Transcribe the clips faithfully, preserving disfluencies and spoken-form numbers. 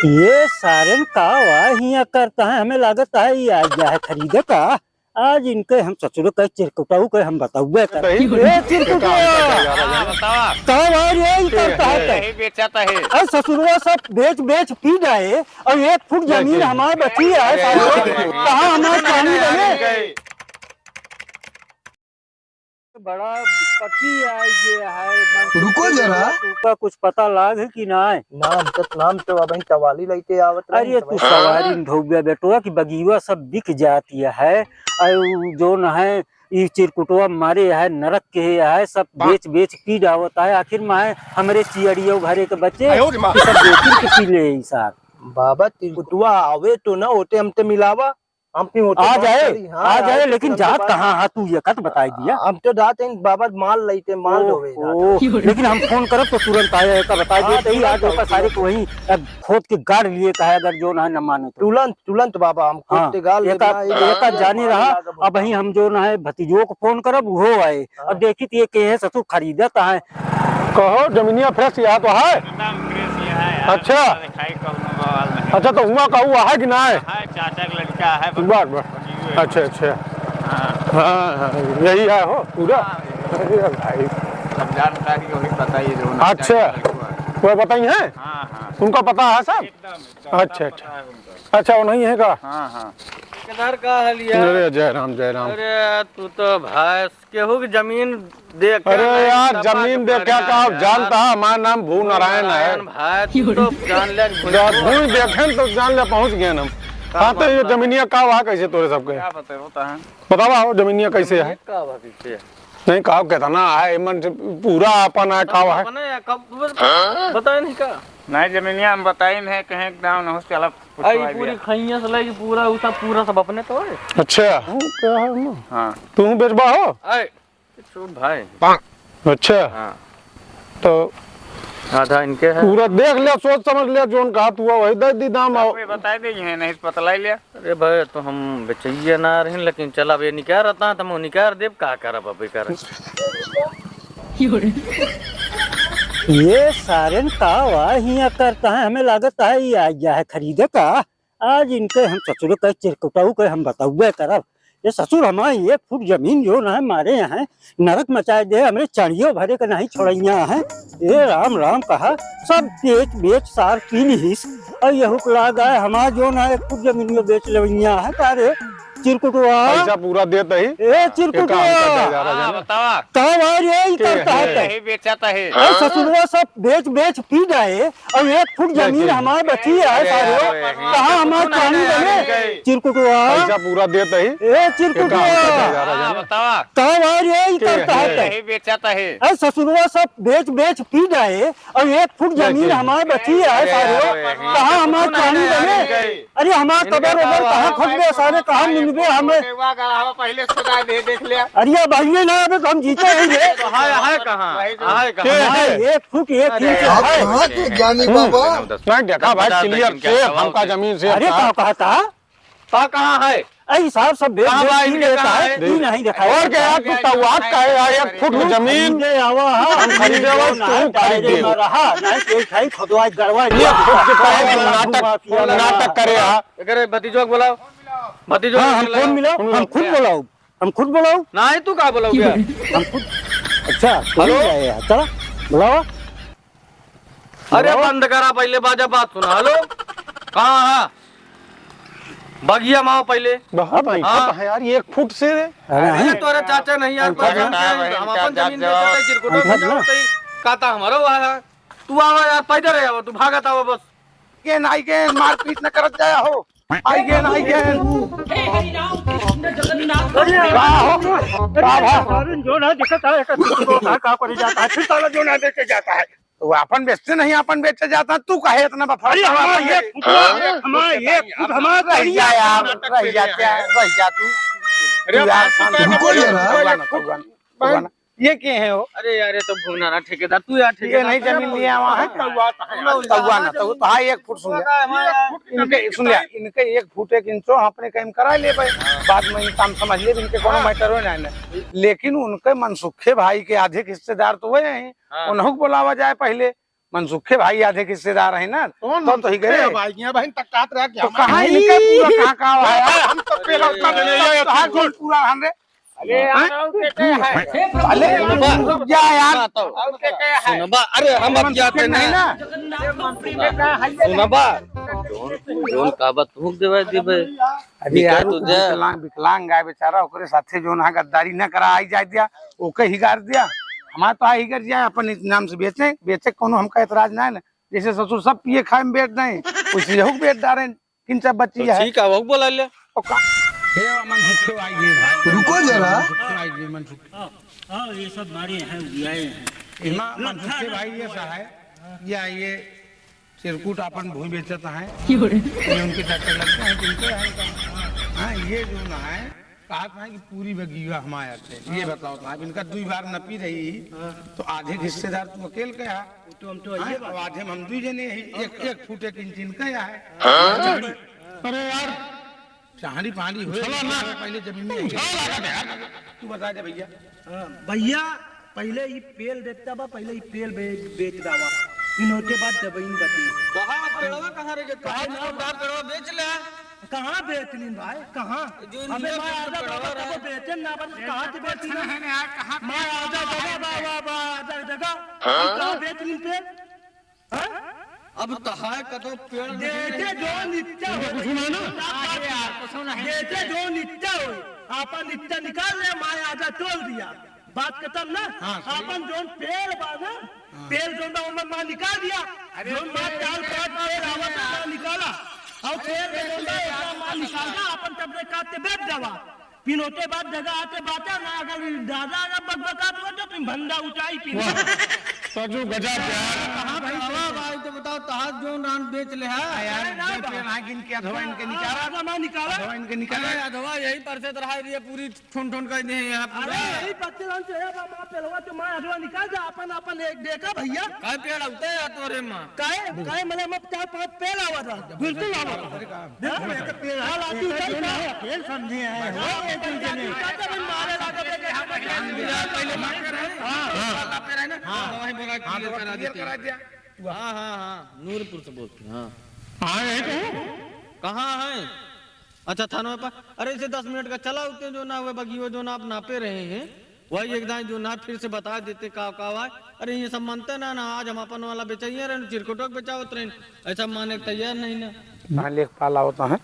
ये सारेन का वा हियाँ करता है, हमें लागत है ये आ गया है खरीदे का। आज इनके हम ससुर के चिरकुटाऊ के हम बताउबे कर। ए चिरकुटवा, हाँ, बतावा। का वा रे, ई करता है? यही बेचत है। अरे ससुरवा सब बेच बेच पी गए और एक फुट जमीन हमारे बची है, अरे, सारे। अरे, कहाँ हमारे पानी बने? बड़ा विपत्ति आई ये है। रुको जरा। तुका कुछ पता लाग है कि नाय? नाम तो, नाम तो अब ही सवारी लइके आवत रहे, अरे तू सवारी में ढोबिया बेटवा कि बगिया सब बिक जाती है। और उ जोन है, ई चिरकुटवा मारे है, नरक के है, सब बेच बेच पी जावत है। आखिर में है हमरे चियड़ियों भरे के बच्चे, आयो रे माँ। ई सब बेच के पी ले ई सार। बाबा, चिरकुटवा आवे तो ना, ओते हमते मिलावा। हम भी होते आ बात जाए, करी, हाँ, आ जाए, आए तो लेकिन तुरंत जात बात कहाँ है तू, ये कत बताई दिया। हम तो जात हैं बाबा, माल लइते, माल ढोवे जात हैं। लेकिन हम फोन करब तो तुरंत आए, एका बताई हाँ, देते ही, तुरंत आज आओ, ओका सारे तुरंत। को वहीं अब खोद के गाड़ लिए कहे, अगर जोन है न माने तो। तुरंत, तुरंत बाबा, हम खोद हाँ, के गाड़ एका, लेते हैं, एका जाने रहा। अब वहीं हम जोन है भतीजो को फोन करब, उहो आए। हाँ। अब देखी तो ये के है ससुर खरीदत है। कहो, जमीनिया fresh यहाँ तो है? एकदम fresh यहाँ है यार। अच्छा। दिखाई कौनो बवाल नहीं। अच्छा, तो हुआ कहू है कि ना है? हाँ, चाचा के लड़का है, बस बस, बस। बस ये है। अच्छा, अच्छा। हाँ। हाँ, हाँ, यही है हो पूरा? हाँ, यही। अरे भाई। सब जानकारी वही बताइए जो ना अच्छा। चाचा के लड़का है। वो बताई हैं? हाँ, हाँ। उनका पता है सब? एकदम, एकदम, अच्छा, सब अच्छा। पता है उनका। अच्छा, वो नहीं है का? हाँ, हाँ। किधर का है लिया? अरे, जय राम, जय राम। अरे, तू तो भाई केहू की जमीन देख के अरे नहीं, यार, जमीन देख के का, जानता है, हमारा नाम भू नारायण है। नारायण भाई, तू तो जान ले कि भू जा-, भू देखें तो जान ले, पहुँच गए हम। का हाँ, तो ये बात है? जमीनिया का हुआ कैसे तोरे सबके? क्या बताए, होता है? बतावा हो, जमीनिया कैसे है? जमीनिया का हुआ कैसे है? नहीं, का कितना है, मन से पूरा अपन है, का है? अपने या कब, बताए नहीं का? नहीं, जमीनिया हम बताए नहीं, कहीं गाँव न हो, चला आई पूछवा पूरी दिया। खैया से लेके पूरा, उ सब, पूरा सब अपने तो है। अच्छा। हाँ, क्या है ना? हाँ। तू बेचबा हो? आए। चुप भाई। अच्छा। हाँ। तो आधा इनके है। पूरा देख ले, सोच समझ ले, जोन कहा तू वही दे दी दाम। आप आओ। ये बताए दे, ये नहीं पतलाई लिया। अरे भाई, तो हम बेचैया ना रही, लेकिन चल, अब ये निकार रहता है, तो हम निकार देब, का करब अब एकर? ये सारेन का वा हियाँ करता है, हमें लागत है, ये आ गया है खरीदे का। आज इनके हम ससुर के चिरकुटाऊ के हम बताउबे करब। ये ससुर हमारे एक फुट जमीन जोन है मारे यहाँ नरक मचाए दे, हमरे चढ़ियो भरे के नहीं छोड़ैया है। ए राम राम कहा, सब बेच बेच सार पी लिहिस। और यहू के लाग आए हमार जोन है एक फुट जमीनियो बेच लेवैया है। का रे चिरकुटवा? पैसा पूरा देत ही। ए चिरकुटवा। हाँ, बतावा। का भाई रे, ई के करता है है? यही बेचत है। ए ससुरवा सब बेच बेच पी गए। और एक फुट जमीन हमार बची है, अरे सारे। यार, कहाँ हमार पानी बने? चिरकुटवा। पैसा पूरा देत ही। ए, चिरकुटवा। हाँ, बतावा। का भाई रे, ई करता है? यही बेचत है। ए, ससुरवा सब बेच, बेच पी गए और एक फुट जमीन हमार बची है, अरे सारे। यार, कहाँ हमार पानी बने? अरे, हमार कबर ओबर कहाँ खोदबे, सारे, कहाँ मिलबे हमें? पहले से बता दे, देख ले। अरे, अब आइए ना, अबे तो हम जीते ही रे। तो हाय, हाय कहाँ? हाय कहाँ? एक फुट एक इंच है। कहाँ के ज्ञानी बाबा? नहीं देखा भाई, clear से हमका जमीन से अरे का कहता? का कहाँ है? अरे साहब सब बेच, कहाँ बेच भाई, इनके लेता कहाँ है? है? ई नहीं देखा है। और क्या यार, तू तवात का है यार, एक फुट जमीन। खरीदे आवा है। हम खरीदे आवा, तू खरीदे। ना रहा, नहीं कोई खाई, खुदवाई, गड़वाई। ये खुद के कहे कि नाटक, नाटक करे हा। अगर भतीजो को बुलाओ, भतीजो हाँ, को हम बुलाओ। फोन मिलाओ, हम खुद बुलाओ। हम खुद बोलाऊ? नाही, तू का बोलाऊ बे? हम खुद। अच्छा, तू हेलो? ही आए यार, चला, बुलावा। अरे बुलावा। बंद करा, पहिले बाजा बात सुना। हेलो, कहाँ है? बगिया में आओ पहिले। बहुत हाँ। है यार, एक फुट से रे। अरे अरे नहीं। तोरे चाचा नहीं यार, हम पैसा ना। नहीं, हम अपन जमीन बेच के चिरकुटा हम ना। कहता हमारा हुआ है। तू आवा यार, पैदल रह आवा, तू भागत आवा बस। के नाई के मारपीट न करत जाया हो। आई गेन, आई गेन। का हो? का भा? सारे जो ना देखता है, का, का, का करे जाता है, फिर साला जो ना देखे जाता है। तो अपन बेचते नहीं, अपन बेचे जाता, तू काहे इतना बफा-, अरे, हमारा ये खुद, हमारा ये खुद, हमारा रह जा यार, रह जा, क्या रह जा तू। अरे, तू यार, शांत हो। रुको जरा। भगवान, भगवान, भगवान। ये के हैं हो? अरे यार, ये तो भूना ना ठेकेदार, तू यार ये ठेकेदार नहीं जमीन लिया हुआ है? तउआ ना, तो, तो हाँ, एक फुट सुन ले। इनके, सुन ले, इनके एक फुट एक इंचो हम अपने कहीं करा ले भाई। बाद में काम समझ ले, इनके कोनो matter हो ना, ना। लेकिन उनके मनसुखे भाई के आधे के हिस्सेदार तो वही हैं। हाँ। उन्हों को बुलावा जाए पहले। मनसुखे भाई आधे के हिस्सेदार है ना। कौन तो, तो ही मनसुखे गए। है भाई? यहाँ बहन तक काट रहा क्या तो हमारा? कहाँ इनका पूरा, कहाँ, कहाँ ए, आया? ए, हम तो पेला उतना देने, ये, ये तो हाथ चिरकुट। पूरा हम रे। अरे यार, हाँ? और के के है? अरे, सुनबा। रुक जा यार। सुनबा, अरे, हम अब मनसुखे जाते नहीं ना। ना। सुनबा, जोन, जोन का बात भूख देवे, देवे। अरे यार, विकलांग, विकलांग है बेचारा, ओकरे साथे जोन हा गद्दारी न करा, आई जाए दिया, ओके हिगार दिया। हमार तो आई हिगार दिया, अपन नाम से बेचे, बेचे कोनो हमका एतराज ना है ना। जैसे ससुर सब पिए खाए में बेच दें, वैसे यहू बेच डारें, किन सब बच्ची तो है। ठीक है, वहू बोला ले। ओका। हे मनसुखे भाई जी, भाई। रुको जरा। मनसुखे भाई जी, मनसुखे। हाँ, हाँ, ये सब मारे हैं, उबियाए हैं। इमा मनसुखे भाई ये सा है, या ये चिरकुट आपन भूमि बेचत हैं। क्यों रे? ये उनके चक्कर लगते हैं, जिनको है का? हाँ, ये जो ना है, कहा था कि पूरी बगिया हमारे थे। ये बताओ साहब, इनका दुई बार नपी रही, तो आधे हिस्सेदार तू अकेल के है। वो तो हम तो हाँ, आइए बात। तो आधे में हम दुई जने ही, एक, एक फुट एक इंच इनका है। हाँ? अरे यार, चाहड़ी पानी हुए, उछला ना। पहले जमीन में उछला ना यार। तू बता दे भैया। हाँ, भैया, पहले ई पेल देता बा, पहले ई पेल बे-, बेच दावा। इनोते बाद दबइन बती। कहाँ पेड़वा, कहाँ रे? कहाँ ना? पेड़वा बेच ले। कहाँ बेचनिन भाई? कहाँ? जो अबे इनमें माँ आजा पेड़वा बाबा, रहे। तब बेचन ना बन, कहाँ से बेचनिन? है ना यार, कहाँ मैं आजा जगह बा, बा, बा, आजा जगह। हाँ? कहाँ बेचनिन पेल? हाँ? अब तहाय कतो पेड़ नहीं देखे है। जो नित्या हो। कुछ ना ना। देखे जो नित्या हो। आपन नित्या निकाल ले, माय आजा तोल दिया। बात खत्म ना। हाँ, सही। आपन जोन पेड़ बा ना, हाँ। पेड़ जोन बा, ओमे माँ निकाल दिया। अरे जोन माँ पेड़ चार के पाँच पेड़ आवत है, माँ निकाला। और पेड़ में जोन बा, ओकरा माँ निकाल दिया, आपन तब रे काट के बेच देवा। पिनोते बाद जगह आते बाटे ना, अगर दादा अगर बकबकात हुआ तो तुम भंडा उठाई पिन। वाह, सचू गजब यार। कहाँ भाई, कहाँ भाई, तो बताओ, तहार जोन रान बेच ले है? हाँ यार, अरे ना जो बा। पेड़ हाँ गिन के अधवा इनके हाँ, निकाला। अधवा निकाला। अधवा इनके निकाला। अरे अधवा यही पर से तो रहा, ये पूरी ठुन ठुन कर दे यहाँ पूरा। अरे यही पत्ते रान से है, बा, माँ पेलवा तो माँ अधवा निकाल दे, अपन, अपन एक देखा भैया। काय पेड़ उठे है तोरे माँ? काय, काय मतलब मैं चार पाँच पेड़ आवा था, बिल्कुल आवा था। देखो, ये तो पेड़ है, हाँ, लाठी पेड़ उठाई है, था। पेड़ समझे हैं, हाँ, हो, ये तो जाने। हाँ, हाँ। हाँ, तो वहीं बोला, हाँ, clear तो करा clear देते हैं। करा दिया। हाँ, हाँ, हाँ, नूरपुर से बोलते हैं, हाँ। हाँ, यही तो हूँ। कहाँ है? अच्छा, थानवे पर। अरे, इसे दस मिनट का चला उठते जो ना हुए, बगियो जो ना आप नापे रहे हैं। वही एक दाईं जो ना फिर से बता देते का, का हुआ है। अरे, ये सब मानते ना, ना, आज हम अपन वाला बेचाइए रहे, चिरकुटो के बेचावत रहे, ऐसा माने के तैयार नहीं ना। ना लेखपाल आवत हैं।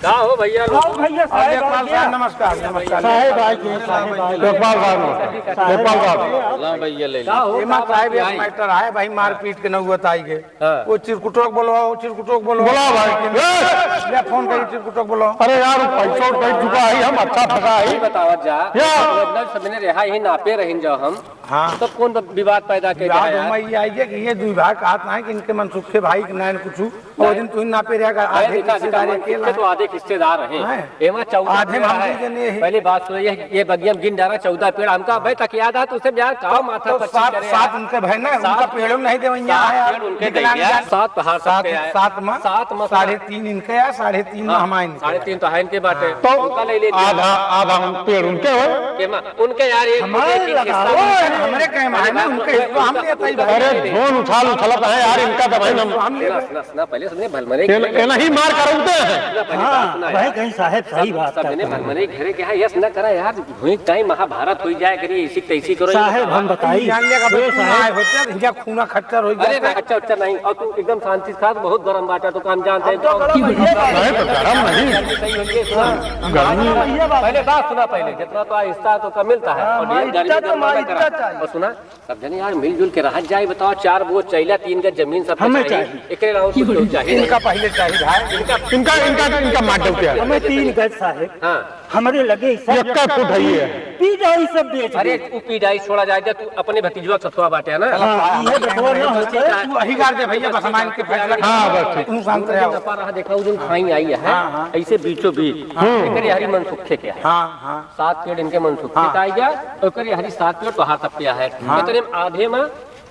का हो भैया लोग? आओ भैया, साहेब लेखपाल साहब, नमस्कार, नमस्कार। साहेब आए थे, साहेब आए थे। लेखपाल साहब, नमस्कार। लेखपाल साहब। ला भैया, ले लो। का हो, एमा का बात साहेब, एक आई? Matter है भाई, मारपीट के नौबत आई गए। हाँ। वो चिरकुटोक बोलवाओ, चिरकुटोक बोलवाओ। बोलाओ भाई। ए! ले फोन करी, चिरकुटोक बोलवाओ। अरे यार, वो पैसा उठ चुका है, हम अच्छा फंसा है। ये बतावा जा, या। मतलब सबने रहा ही नापे रहिन जाओ हम। हाँ। तब कौन विवाद पैदा कर विवाद रहा है? में ये आई है कि ये दुई भाई कहत ना है कि इनके मनसुखे भाई के नाइन कुछ, वो दिन तू ही नापे रहेगा, अरे आधे दिखा, दिखा, हिस्सेदार मनसुखे अकेला तो है। आधे हिस्सेदार हैं। हैं। एमा चौदह आधे में पेड़ हम है। दुई जने हैं। पहले बात सुनो, ये, ये बगिया में गिन डारा चौदह पेड़, हमका भाई तकियाद है, तो उसे यार का माथा तो पच्चीस सात, करे सात हैं। उनके भाई ना, सात उनका पेड़ों नहीं देवैया सात है यार, पेड़ उनके विकलांग देंगे, जात। सात पहाड़ सात, सबके आए। सात में, सात में साढ़े तीन इनके है, साढ़े तीन में हाँ, हमारे इनके साढ़े है। तीन तो है इनके बाटे। हाँ। तो उनका ले लेते हैं। आधा, आधा हम पेड़ उनके हो। के मा-, उनके यार एक, हमारे एक, एक हिस्सा लगाओ, उनका है। हमरे कहे में है ना, उनके हिस्सा हम लेते हैं भाई। अरे, जोन उछाल उछलत है यार, इनका दबाई हम। हम लेते हैं। सुना, सुना, सुना, पहले सुनिए, भलमरे ये, ये नहीं मार कर उठते हैं। सुना, पहले हाँ, बात सुना भाई यार। कहीं साहेब सही सब, बात सब करते जने हैं। भलमरे घेरे के है, यस न करा यार। हुई टाइम महाभारत हुई जाए करी, ऐसी तैसी करो, ये साहेब, बताओ। हम बताई। जान लिया कि ए, तुम साहेब। आए होते, इनका खूना खच्चर हो अरे जाता। ना, खच्चर उच्चर नहीं, और तू एकदम शांति से खा, बहुत गरम बाटा, तो काम जानते हैं, हम तो तो गरम है, ये बात। नहीं तो गरम नहीं। सही हो गया, सुना। गर्मी। पहले बात सुना, पहले जितना तो आहिस्ता तो कम मिलता है, हाँ, और ढेर गर्मी इतना तो गर्मा ना करा। इतना चाहिए। और सुना, सब जने यार मिलजुल के रह जाए, बताओ, चार बोझ चैला, तीन गज जमीन सबके हमें चाहिए। चाहिए। एकरे अलावा कुछ तो चाहिए। इनका पहले चाहिए भाई। इनका, इनका, इनका मार दो क्या? हमें तीन गज साहेब। हाँ। हमरे लगे सब एक्का फुट है ये। पी जाई सब बेच अरे, दे। उ पी जाई, छोड़ा जाए, जा तू अपने भतीजवा के सथवा बाटे है ना? हाँ, ये बतवा ना होता है। तू अही कर दे भैया, बस हमारे के फैसला। हाँ, बस ठीक। तू शांत रहो। दफा रहा, देखा, वो दिन खाई आई है, हाँ, हाँ। ऐसे बीचों बीच। हाँ। एकरे हरी मनसुखे के है। हाँ, हाँ। सात पेड़ इनके मनसुखे हाँ। का आई गया, ओकरे हरी सात पेड़ तोहार सब पे है। हाँ। एकरे में आधे में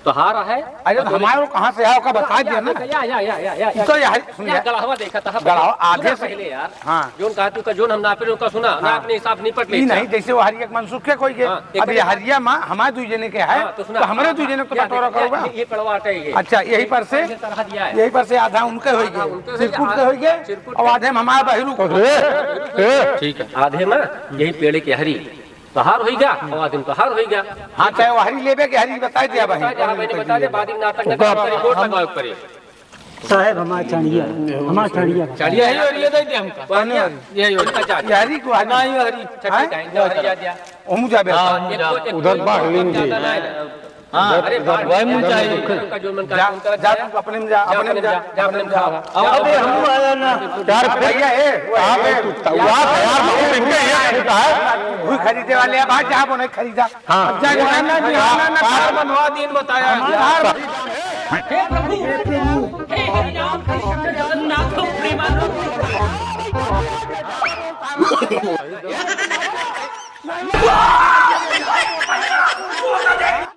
तोहार है। अरे, तो हमारे को कहाँ से है, ओका बता दिया ना। या, या, या, या, या, या। तो यार, सुन यार, यार। गड़हवा देखा था, गड़हवा आधे सुना से। पहले यार। हाँ। जोन कहा तू का, जोन हम नापे, उनका सुना, ना हाँ। अपने हिसाब निपट ले। ई नहीं, जैसे वो हरिया के मनसुख के कोई के। हाँ, एक अब ये मिनट। हरिया मा हमारे दुई जने के है, हाँ, तो सुना। तो हमरे दुई जने को या, बटोरा या, करोगा। ये, ये पड़वा हटा है ये। अच्छा, यही पर से, ये तरह दिया है। यही पर से आधा उनके होई आधा गए। उनके होई चिरकुट गए, के होई गए, चिरकुट और के। आधे में हमारे बहिरू को। ए, ए। ठीक है, आधे में यही पेड़ के हरी। तोहार होई गया, और आदिम तोहार होई गया। हाँ, चाहे वो हरी लेबे के हरी बताई दिया भाई। बता दे, भाई ने बता दे, बाद में नाटक ना ओका करे, रिपोर्ट लगावे के पड़े। साहेब, हमार चढ़िया, हमार चढ़िया। चढ़िया यही और ये दे दे हमका। पहले यही और। ये हरी को हरी। ना, ये हरी। अच्छा, ठीक है, इनका हरी याद दिया। ओमू जाबे। हाँ, ओमू जा। उधर बाहर लेंगे। हाँ, अरे, उधर बाहर वही मुँह चाहिए। उनका जो मन करे, जा, उनका जा, जा। तू अपने में जा, जा, अपने में जा, जा, अपने में जा। अब अबे हमू आया ना। यार, भैया, ए, वो आप है, कुत्ता, वो आप है, यार, बहुत महंगा है, ये कुत्ता है। घुई खरीदे वाले हैं, भाई, जा, बोने खरीदा। हाँ। अब जा, जा, ना, ना, ना, ना, हाँ। कार बनवा दीन बताया। हाँ। हे प्रभु, हे हरिनाम कृष्ण जगन्नाथ प्रेमानंद।